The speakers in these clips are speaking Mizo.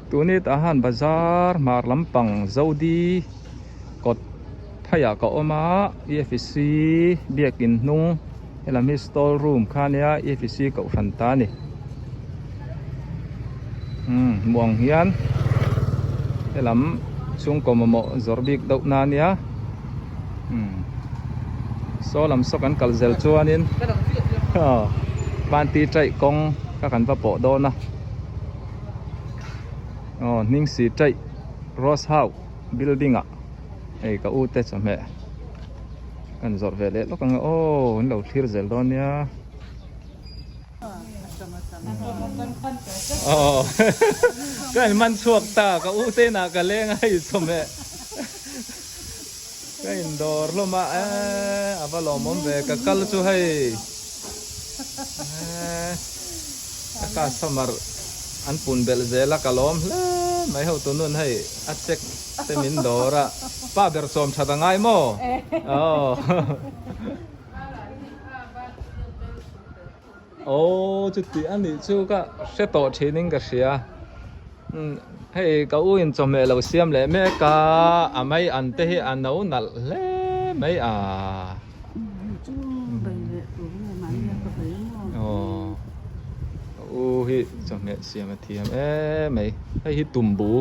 Tuni tah han bazar hmar lampang Zodi kawt pheiah ka awm a EFC biakin hnung helam hi stall room kha ania EFC kohhran ta a ni umm hmuh ang hian helam chhungkaw mamawh zawrh bik deuh na ania umm saw lam saw kan kal zel chuanin panty taih kawng kha kan va pawh dawn a aw hning si taih rose house building ah hei ka u te chawhmeh kan zawrh ve leh lawk ang aw an lo thlir zel dawn nia aw ka in man chhuak ta ka u te inah ka leng a hei chawhmeh ka in dawr hlawm a eee a va lawmawm ve ka kal chu hei eee ka customer an pun belh zel a ka lawm hle mai ho tunun hei a check te min dawr a pa ber sawm that a ngai maw aw aw chuti a nih chu ka hre tawh thin in ka hria umm hei ka u in chawhmeh lo siam leh mek a a mai an te hi a no nalh hle mai a aw ka u hi chawhmeh siam a thiam em mai hei hi tumbu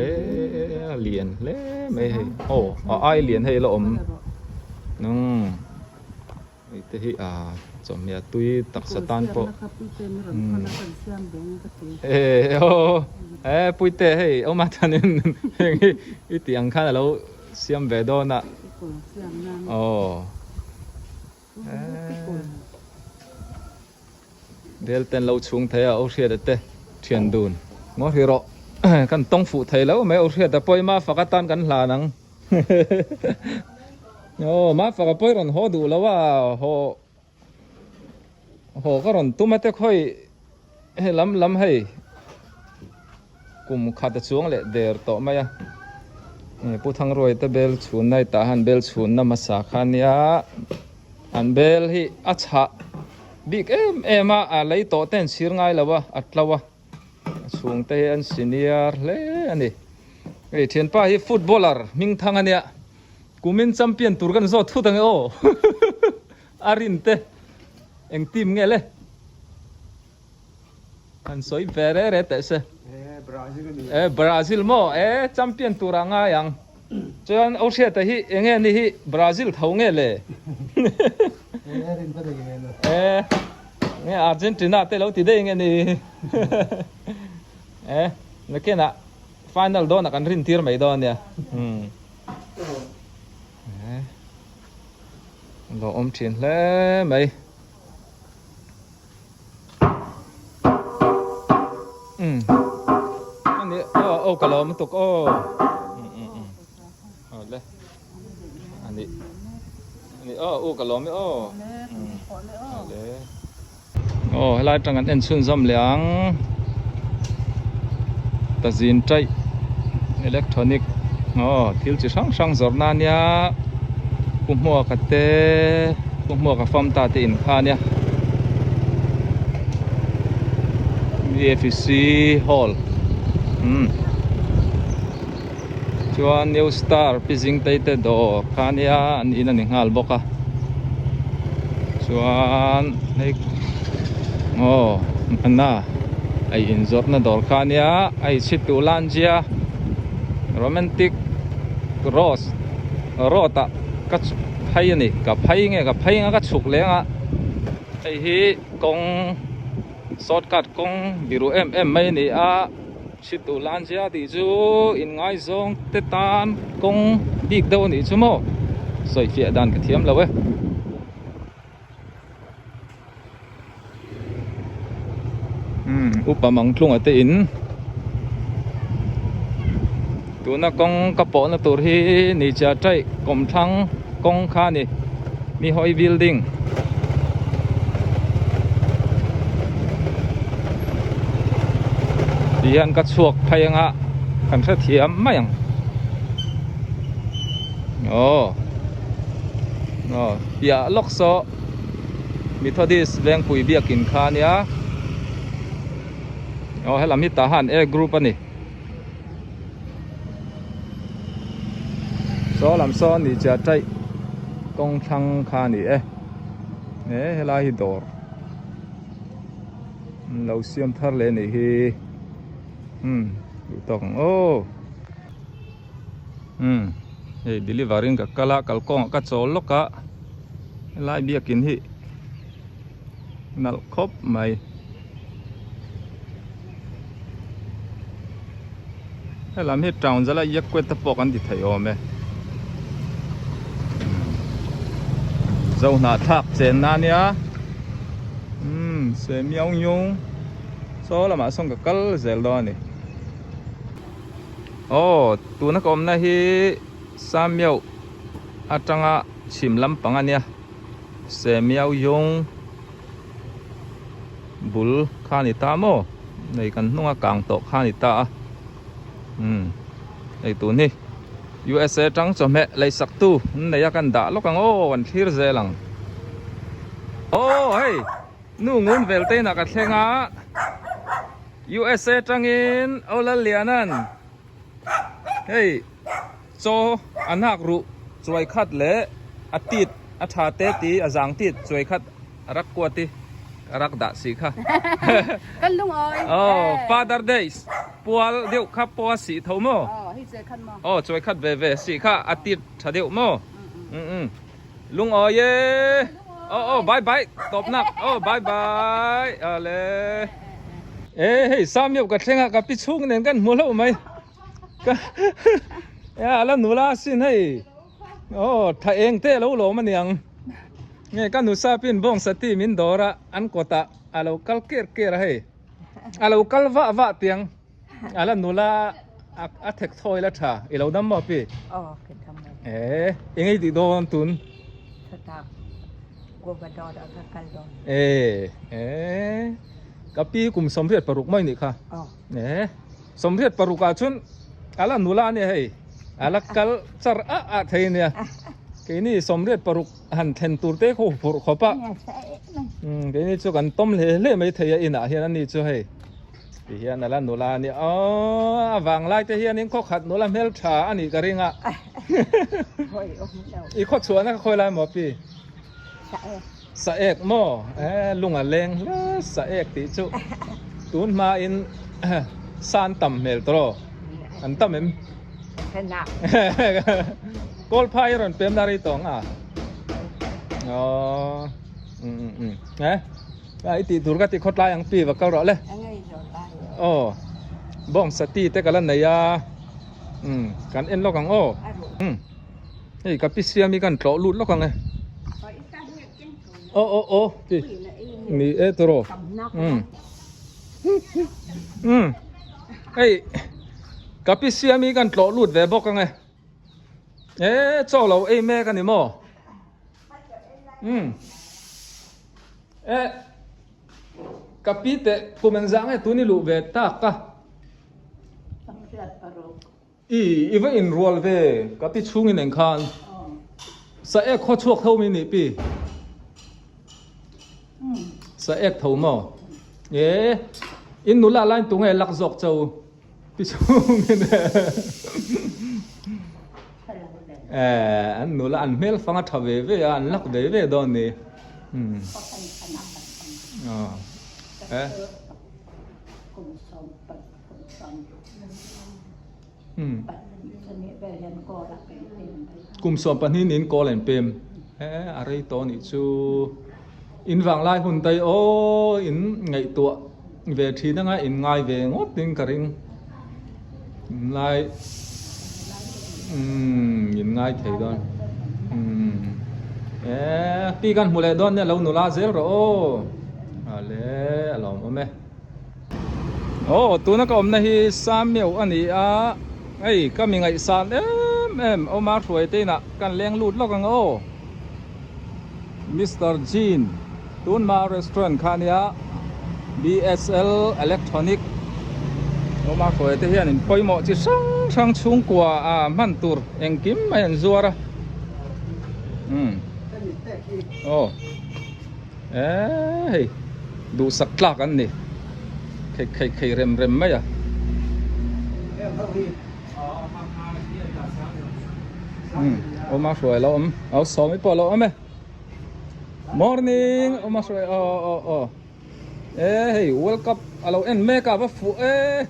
eee a lian hle mai hei aw a ai lian hei la awm umm. Hei te hi a chawhmeh a tui taksa tan pawh e aw e puite hei awm a chuanin heng hi i tih ang khan alo siam ve dawn a aw e bel ten lo chhung thei a aw hriat te thian dun ngaw ri rawh kan tawng fuh thei lo mai aw hriat a pawima fak atan kan hlan ang. Aw mah faka pawi rawn haw duh lo a haw haw ka rawn tum a te khawi hei lam lam hei kum khat a chuang leh der tawh mai a Pu Thangruai te bel chhun na tah han bel chhun na hmasa kha nia an bel hi a chhah bik em em a a lei tawh te an chhir ngai lo a a tlo a. A chhungte hi an senior hle a ni. Hei thianpa hi footballer hming thang a nia. Kumin champion tur kan zawt thut ang e aw. A rin te eng team nge le? Han sawi ve re re teh se. E Brazil maw? E champion tur a ngai ang. Chuan o hriata hi enge ni hi Brazil tho nge le? E nge Argentina te lo ti daih nge ni? E nakinah final dawnah kan rin tir mai dawn ania. E lo awm thin hle mai. Um ani aw aw ka lawm lutuk aw um um um awle ani ani aw u ka lawm e aw um awle aw helai atang kan en chhunzawm leh ang tazin taih electronic aw thil chi hrang hrang zawrh na ania pu hmuaka te pu hmuaka fam ta te in kha ania B_F_C hall umm chuan new star pi zing tei te dawr kha ania an in a ni nghal bawk a chuan hei aw hmana a inzawrhna dawr kha ania a inchhitu lanzia romantic rose road ah ka phei a ni ka phei nge ka phei anga ka chhuk leng a hei hi kawng shortcut kawng biru em em mai a ni a chhitu lanzia tih chu inngaizawng te tan kawng bik deuh a nih chu maw sawifiah dan ka thiam lo e. Umm upa mang tlunga te in tuna kawng ka pawhna tur hi ni chia taih kawmthlang kawng kha a ni Nihawi building ti hian ka chhuak phei anga kan hrethiam mai ang aw aw piah lawk saw. Methodist Vengpui biakin kha ania aw helam hi tah han A group a ni. Saw lam sawn ni chiah taih kawng thlang kha a ni e he helai hi dawr an lo siam thar leh a nih hi umm duh tawk ang aw umm hei deliver in ka kal a kalkawngah ka chawl lawk a helai biakin hi nalh khawp mai. Helam hi town zala Yakwet te pawh kan ti thei awm e. Zohnahthlak chenna a nia. Umm Semiawngyung saw lamah sawn ka kal zel dawn a ni. Aw tuna ka awmna hi Samiau atanga chhim lampang a nia. Semiawngyung. Bul kha a ni ta maw hei kan hnunga kang tawh kha a ni ta a umm hei tun hi USA tang chawhmeh leisak tu an nei a kan dah lawk ang aw kan thlir zel ang aw hei nu ngun vel te inah ka thleng a USA tangin aw Lalliana'n hei. Chaw a hnak ruh chuai khat leh a tit a tha te ti a zang tit chuai khat a rak kuat i a rak dah si kha. Kan lungawi. Aw Father Days pual deuh kha pawh a sih tho maw? Aw hei chuai khat maw? Aw chuai khat ve ve sih kha a tit tha deuh maw? Um lungawi e. Aw aw bye bye tawp nak aw bye bye ale. E hei Sameuh ka thleng a ka pi chhung nen kan hmu hlauh mai. Ka la nula sin hei aw tha eng te alo lawm aniang nge ka nusa pin bawng sati min dawr a an kawtah a lo kal ker ker a hei a lo kal vah vah tiang a la nula a thek thawi la tha i lo dam maw pi e eng ei tih dawn tun e e ka pi kum 86 mai nih kha e. 86 ah chuan a la nula a nia hei a la kal char ah ah thei a nia keini 86 han thlen tur te khaw phurh khawp a umm keini chu kan tawm hle hle mai thei a inah hian ani chu hei ti hian a la nula a nia aww a vang lai te hianin khaw khat nula hmeltha a nih ka ring a i khaw chhuahna kha khawi lai maw pi Sa ek maw? Eh lung a leng hle sa ek tih chu tun hmain sa an tam hmel tawh an tam em? Kawl phai a rawn pem na rei tawh ang a? Aww um um um eh i tih tur ka ti khawtlai ang pi va kal rawh le aw bawng sati te ka la nei a um kan en lawk ang aw um. Hei ka pi siam hi kan tlawh lut lawk ang e. Aw aw aw ti ni e tawh um um hei ka pi siam hi kan tlawh lut ve bawk ang e. E chaw lo ei mek a ni maw? Um e ka pi teh kum engzah nge tun i luh ve tak a. I i va inrual ve ka pi chhungin eng khan sa ek khaw chhuak tho mi nih pi sa ek tho maw e in nula lain tunge lak zawk cho pi chhungin e an nula an hmel fanga tha ve ve a an lak ve ve dawn ni um e Kum 12 niin kawl an pem e a rei tawh anih chu in vanglai hun dai aw in ngaihtuah ve thin anga in ngai ve ngawt in ka ring in ngai umm in ngai thei dawn umm e pi kan hmu leh dawn nia lo nula zel rawh aw ale a lawmawm e. Aw tuna ka awmna hi Sameu a ni a, hei ka mi ngaihsan em em Omar hruai te inah kan leng lut lawk ang aw. Mister Jean tunma restaurant kha a nia BSL Electronic Omar hruai te hian in pawimawh chi hrang hrang chhungkua a hman tur engkim mai an zuar a. Umm aw. Eee hei duhsak tlak an ni khei khei khei rem rem mai a. Awma hruai lo awm au sawmi pawh lo awm e morning awma hruai aw aw aw e hei world cup a lo en mek a va fuh e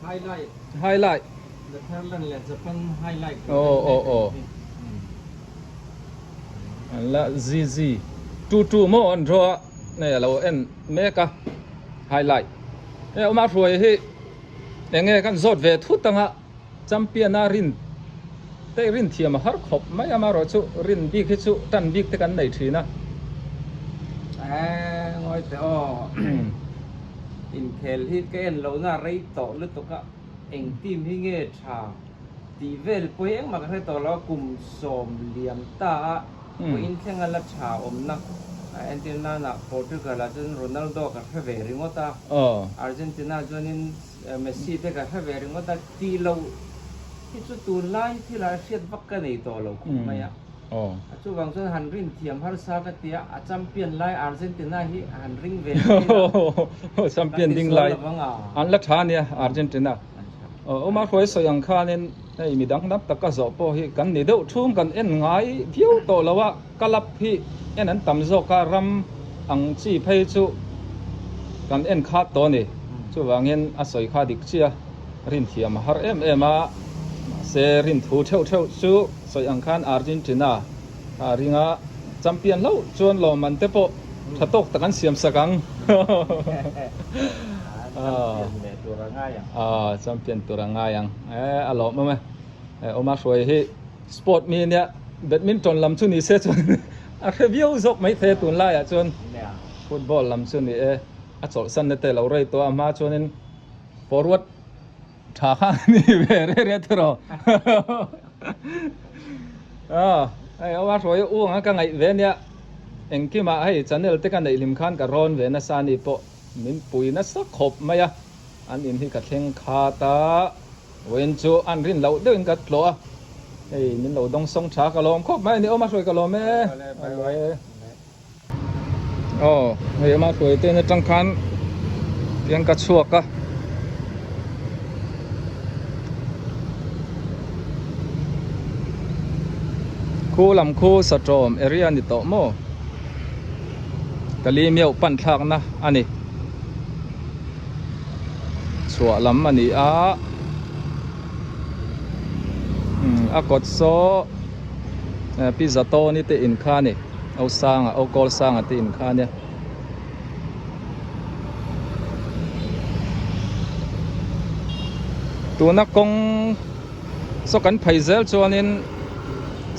highlight highlight Netherlands leh Japan highlight aw aw aw an la zi zi tu tu maw an draw a hei a lo en mek a highlight hei awma hruai hi eng nge kan zawt ve thut anga champion a rin te rin thiam a har khawp mai amaherawh chu rin bik hi chu tan bik te kan nei thin a. Eee ngawi teh aw inkhel hi ka en lohna a rei tawh lutuk a eng team hi nge tha tih vel pawh hi engmah ka hre tawh lo a kum sawm liam ta a vawiin thleng a la tha awmna a entir nana Portugal ah chuan Ronaldo ka hre ve ringawt a Argentina chuanin Messi te ka hre ve ringawt a tih loh hi chu tunlai thilah hriat vak ka nei tawh lo khawp mai a. A chuvang chuan han rin thiam harsa ka ti a, a champion lai Argentina hi han ring ve thei la. Champion ding lai an la tha ania Argentina. Awma hruai sawi ang khanin hei midang dang taka zawh pawh hi kan ni deuh thum kan en ngai viau tawh lo a, club hi en an tam zawk a, ram ang chi phei chu kan en khat tawh a ni. Chuvangin a sawi kha dik chiah a rin thiam a har em em a, mahse rin thu theuh theuh chu sawi ang khan Argentina a ring a, champion hlauh chuan lawmman te pawh tha tawk tak an siam sak ang. Champion leh tur a ngai ang. Aw, champion tur a ngai ang. E, a lawmawm e. Awma hruai hi sport mi ania, badminton lam chu ni se chuan a hre viau zawk mai thei a tunlaiah chuan football lam chu ni e, a chawlhsan na te lo rei tawh a, a hma chuanin forward Tha kha ni ve re re thu ro. Ah, hei awa hruai u anga ka ngaih ve nia. Engkima hei channel te ka neih hlim khan ka rawn ve nasa ni pawh min pui nasa khawp mai a. An in hi ka thleng khat a. Vawiin chu an rin loh deuhin ka tlawh a. Hei min lo dawng sawng tha ka lawm khawp mai a ni. Awma hruai ka lawm e. Aw hei ama hruai te in atang khan tiang ka chhuak a khu lam khu satawm area ni tawh maw kali meuh pan thlak na a ni chhuah lam a ni a a kawt saw pi Zatawni te in kha a ni. Au sanga au kawl sanga te in kha a nia. Tuna kawng saw kan phei zel chuanin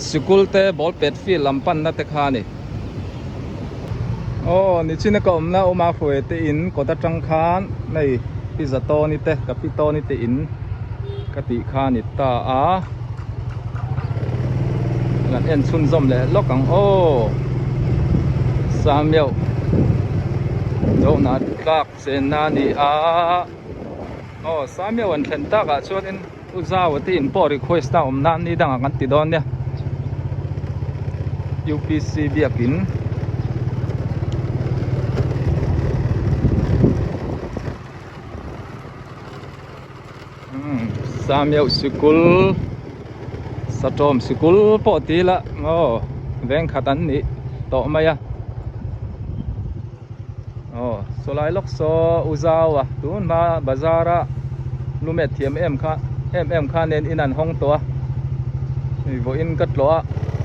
sikul te ball pet field lam panna te kha a ni. Aw nichina ka awmna awma hruai te in kawt atang khan hei pi Zatawni te ka pi Tawni te in ka tih kha a ni ta a. Kan en chhunzawm leh lawk ang aw Samuel Zohna tlak chenna a ni a aw Samuel an thlen takah chuanin U Zau te in pawh request a awm nan ni dangah kan ti dawn nia U_P_C biakin. Sameuh sikul Satawm sikul pawh ti ila aw veng khat an nih tawh mai a aw sawlai lawk saw u zau a tun hma bazar a lumet thiam em kha em em kha nen in an hawng tawh a hei vawiin ka tlawh a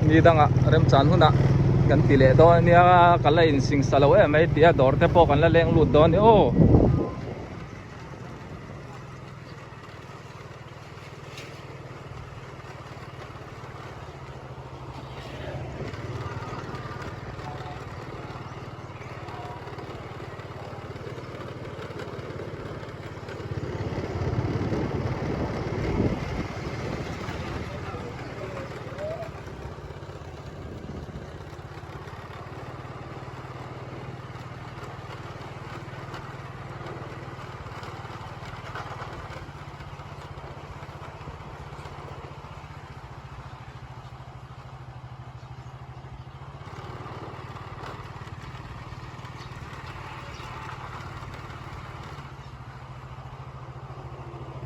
ni dangah remchan hunah kan ti leh dawn ania ka la insingsa lo em mai tih a dawr te pawh kan la leng lut dawn a ni aw.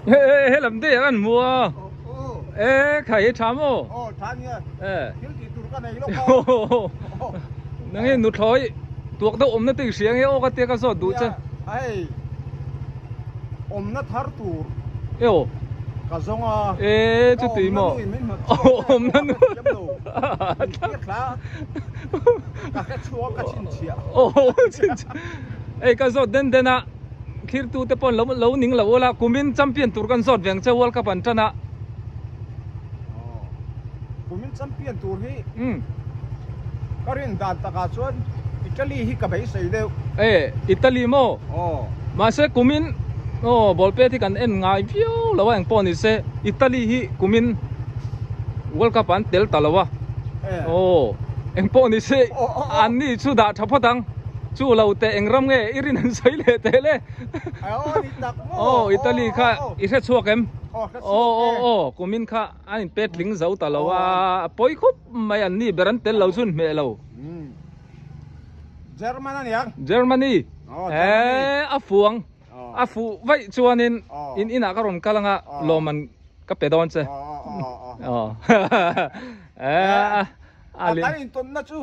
He he lam te an hmu a e khai hi tha maw Eh. Nang hi nuthlawi tuak deuh awmna te i hria nge aw ka tia ka zawt duh che. Hei awmna thar tur Eo. ka zawng a. E chuti maw. Ka awmna nu in min hnawt chhuak Awmna nu. Ka thiam lo. Min tir thla ka hre chhuak ka chhinchhiah. Aw chhinchhiah. Hei ka zawt den den a thlir tu te pawh lo lo ning lo ula kumin champion tur kan zawt veng che World Cup an tan a. Kumin champion tur hi ka rin dan takah chuan Italy hi ka beisei deuh. E Italy maw? Aw. Mahse kumin aw ball pet hi kan en ngai viau lo a engpawh ni se Italy hi kumin World Cup ah an tel ta lo a. Aw engpawh ni se an ni chu dah tha phawt ang. Chu lo teh eng ram nge i rin an sawi leh teh le. Aw Italy kha i hre chhuak em? Aw aw aw kumin kha an in pet tling zo ta lo a a pawi khawp mai an ni ber an tel lo chu an hmeh lo. German a niang. Germany eh a fuang a fuh vaih chuanin in inah ka rawn kal anga lawm an ka pe dawn che. Aw eh a Kan intawnna chu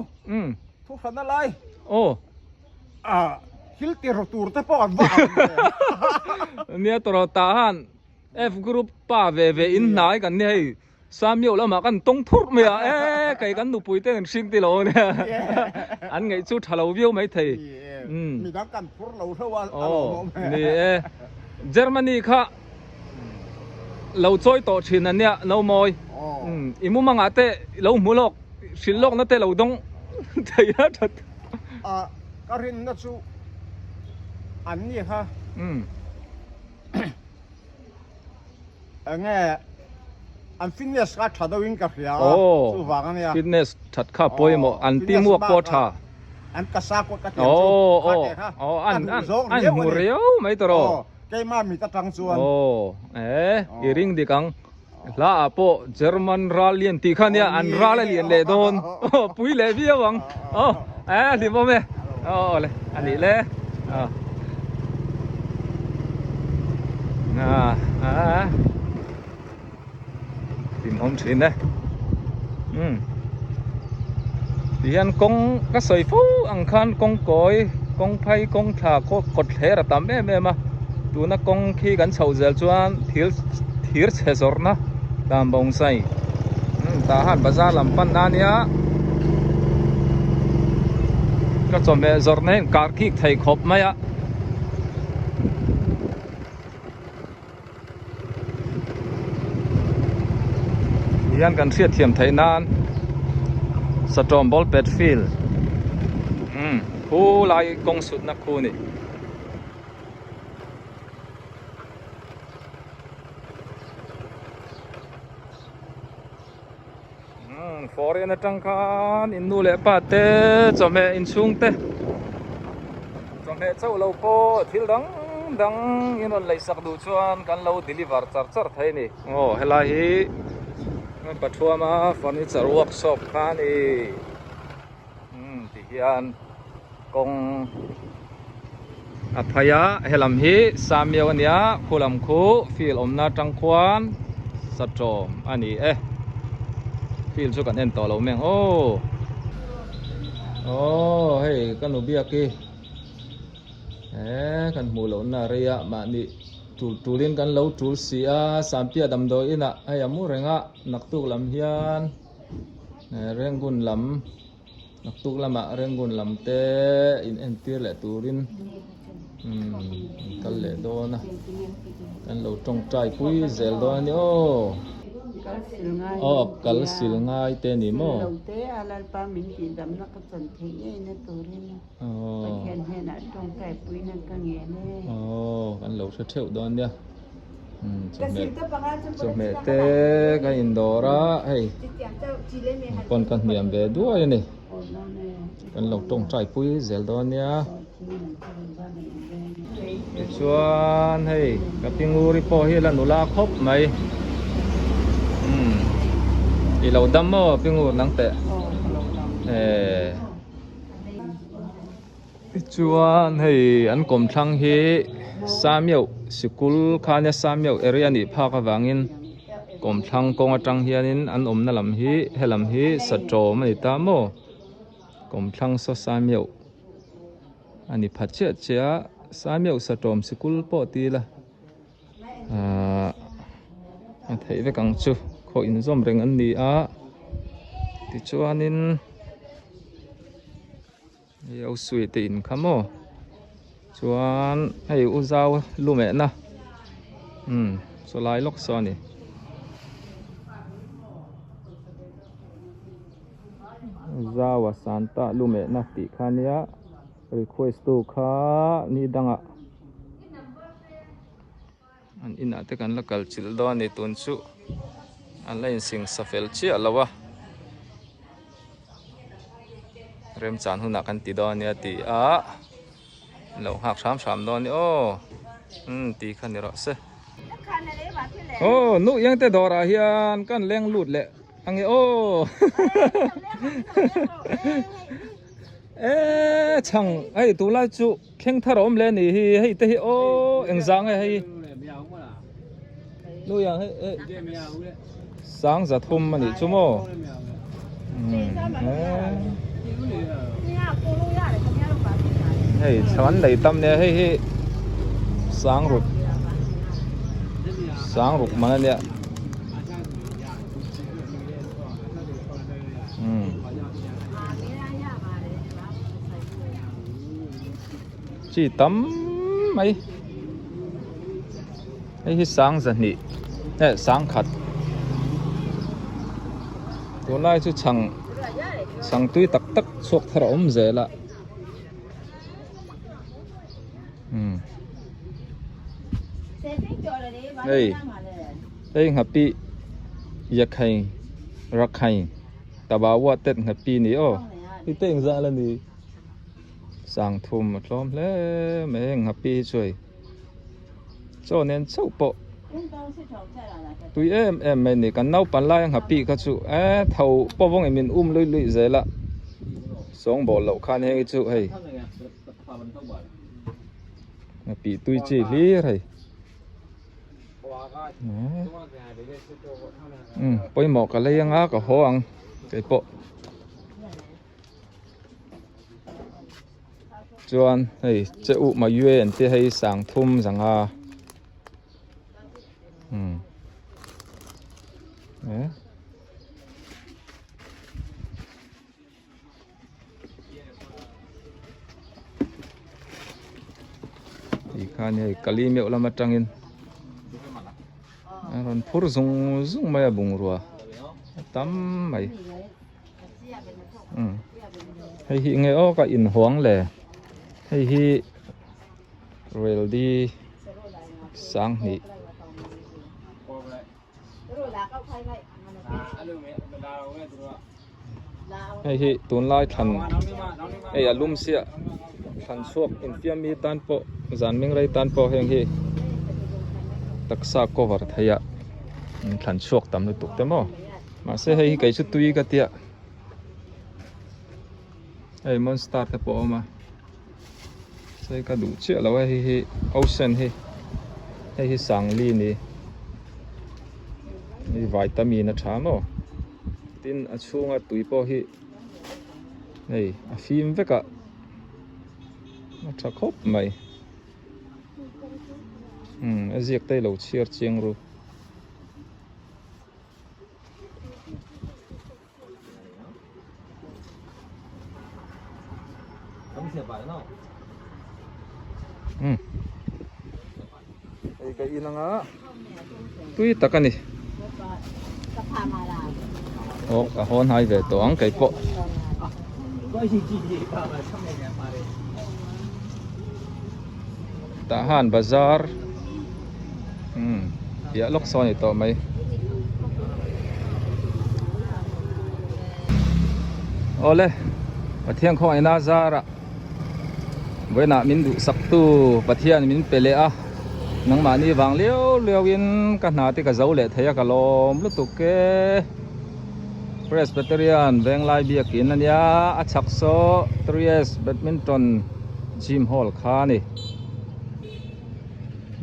thuhranna lai. Aw. Ah, thil ti rawh tur te pawh an va ang ve. Nia tawrh tah han F group pa ve ve in hnai kan ni hei Samuel lamah kan tawng thurh mai a e kei kan nupui te kan hring ti lo ania an ngaih chu tha lo viau mai thei. Midang kan phur lo hlauh a a lawmawm e. Ni e Germany kha lo chawi tawh thin ania no mawi i mumangah te lo hmu lawk hrilh lawkna te lo dawng thei a that. A ka rinna chu an ni kha enge an fitness kha tha deuhin ka hria a chuvang ania. Fitness that kha pawimawh an teamwork pawh tha. An kasa kawt ka tiang chu kha teh kha ka duh zawng riau ani. An hmu riau mai tawh. Keimah mit atang chuan. Aw e i ring dik ang. Hla ah pawh German ral lian tih kha nia an ral a lian leh dawn pui leh viau ang aw e hlim awm e aw le a nih le aw a hlim awm thin e um ti hian kawng ka sawi fo ang khan kawng kawi kawng phai kawng thla kawt thler a tam em em a tuna kawng khi kan chhoh zel chuan thil thir chhe zawrhna dan bawngsai tah han bazar lam pan na ania ka chawhmeh zawrhna hi kar khik thei khawp mai a. Hian kan hriat thiam theih nan Satawm ball pet field umm khu lai kawng sutna khu a ni. Umm foreign atang khan in nu leh pa te chawhmeh inchhung te chawhmeh chauh lo pawh thil dang dang in rawn lei sak duh chuan kan lo deliver char char thei a ni. Aw helai hi Pathuama furniture workshop kha a ni umm ti hian kawng a phei a helam hi Samiau a nia khu lam khu field awmna atang khuan satawm a ni e field chu kan en tawh lo mai ang aw aw hei ka nu biak hi he kan hmuh loh na rei a mahni tul tulin kan lo tul si a Sampiah damdawi inah hei a mu reng a naktuk lam hian Rengun lam. Naktuk lamah Rangoon lam te in entir leh turin umm an kal leh dawn a kan lo tawngtai pui zel dawn a ni aw aw kal sil ngai te a ni maw aw kan lo hre theuh dawn nia. Chawhmeh te ka indawr a hei pawn ka hniam ve duai a ni kan lo tawngtai pui zel dawn nia tichuan hei ka pi nguri pawh hi la nula khawp mai umm i lo dam maw pi ngur nang teh eh. Tichuan hei an kawmthlang hi Samiau sikul kha ania Samiau area nih phak avangin. Kawmthlang kawng atang hianin an awmna lam hi helam hi satawm a ni ta maw kawmthlang saw saimiauh a ni pha chiah chiah a saimiauh satawm sikul pawh ti ila ahh a theih vek ang chu khaw inzawm reng an ni a tichuanin. Hei au sui te in kha maw chuan hei u zau lu mehna umm saw lai lawk saw a ni. Zaua santa lu mehna tih kha nia request tu kha ni dangah an inah te kan la kal chilh dawn a ni tun chu an la insingsa fel chiah lo a remchan hunah kan ti dawn ania ti a lo nghak hram hram dawn a ni aw umm ti kha ni rawh se aw nuh iang te dawrah hian kan leng lut leh ange aw eee chhang hei tunlai chu. Thleng thar a awm le ni hi hei te hi aw engzah nge hei nu yang hei eh sang za thum a nih chu maw hei chhan nei tam nia hei hi sang ruk sang ruk man a nia Chi tam mai hei hi sang zahnih eh sang khat tunlai chu chhang chhang tui tak tak chhuak thar a awm zel a umm hei hei nghapih yakhai rakhai tabawa tet nghapi ni aw i te engzah la ni. Sangthum a tlawm hle mai heng happy hi chu hei chaw nen chauh pawh tui em em mai a ni kan naupan lai ang happy kha chu eh tho pawh vawngin min um luih luih zel a sawngbawl loh khan heng hi chu hei happy tui chi hlir hei umm pawimawh ka lei anga ka haw ang keipawh. Chuan hei che uh ma yue an tih hei sang thum zanga umm eh ti khan hei kali meuh lam atangin a rawn phur zung zung mai a bungrua a tam mai. Hei hi nge aw ka inhuang le hei hi reldi sanghnih hei hi tunlai thlan hei a lum siah thlan chhuak infiam mi tan pawh zan ming rei tan pawh heng hi taksa cover theih a thlan chhuak tam lutuk te maw. Mahse hei hi kei chu tui ka tia hei monster te pawh a awm a hei ka duh chiah lo a hei hi ocean hi hei hi sangli ni hei vitamin a tha maw tin a chhunga tui pawh hi hei a fim vek a a tha khawp mai umm a ziak te hi lo chhiar chiang ru. Hei ka in anga tui tak a ni aw ka haw hnai ve tawh ang kei pawh tah han bazar umm piah lawk sawn a ni tawh mai awle Pathian khawngaihna zarah vawiinah min duhsak tu Pathian min pe leh a nangmahni vang liau liau in ka hna te ka zo leh thei a ka lawm lutuk e Presbyterian Venglai biakin a nia a chhak saw 3S badminton gym hall kha a ni.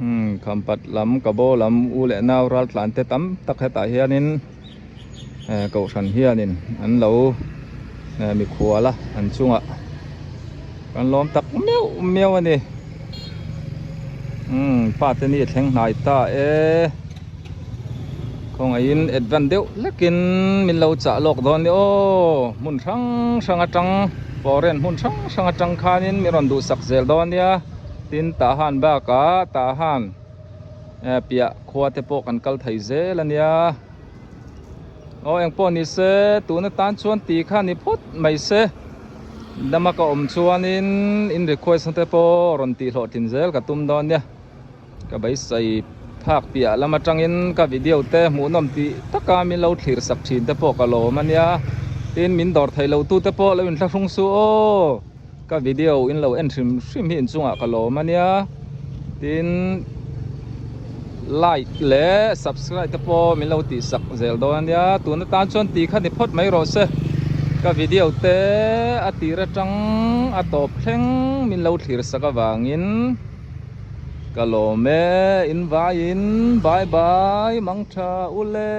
Umm khampat lam ka bo lam u leh nau ral tlan te tam tak hetah hianin eh kohhran hianin an lo eh mikhual a an chungah kan lawm tak meuh meuh a ni. Umm pa te ni a thleng hnai ta e. Khawngaihin advance deuh hlekin min lo chah lawk dawn nia aw hmun hrang hrang atang foreign hmun hrang hrang atang khanin min rawn duhsak zel dawn nia tin tah han bakah tah han eh piah khua te pawh kan kal thei zel a nia aw engpawh ni se tun atan chuan tih kha ni phawt mai se dama ka awm chuanin in request na te pawh rawn tih hlawhtlin zel ka tum dawn nia. Ka beisei phak piah lam atangin ka video te hmuhnawm tih taka min lo thlir sak thin te pawh ka lawm a nia. Tin, min dawr theih lo tu te pawh lo inthlahrung suh aw. Ka video in lo en hrim hrim hi inchungah ka lawm a nia. Tin, like leh subscribe te pawh min lo tih sak zel dawn a nia. Tun atan chuan tih kha ni phawt mai rawh se. Ka video te a tir atang a tawp thleng min lo thlir sak avangin. Ka lawm e, in vaiin bye bye mangtha ule.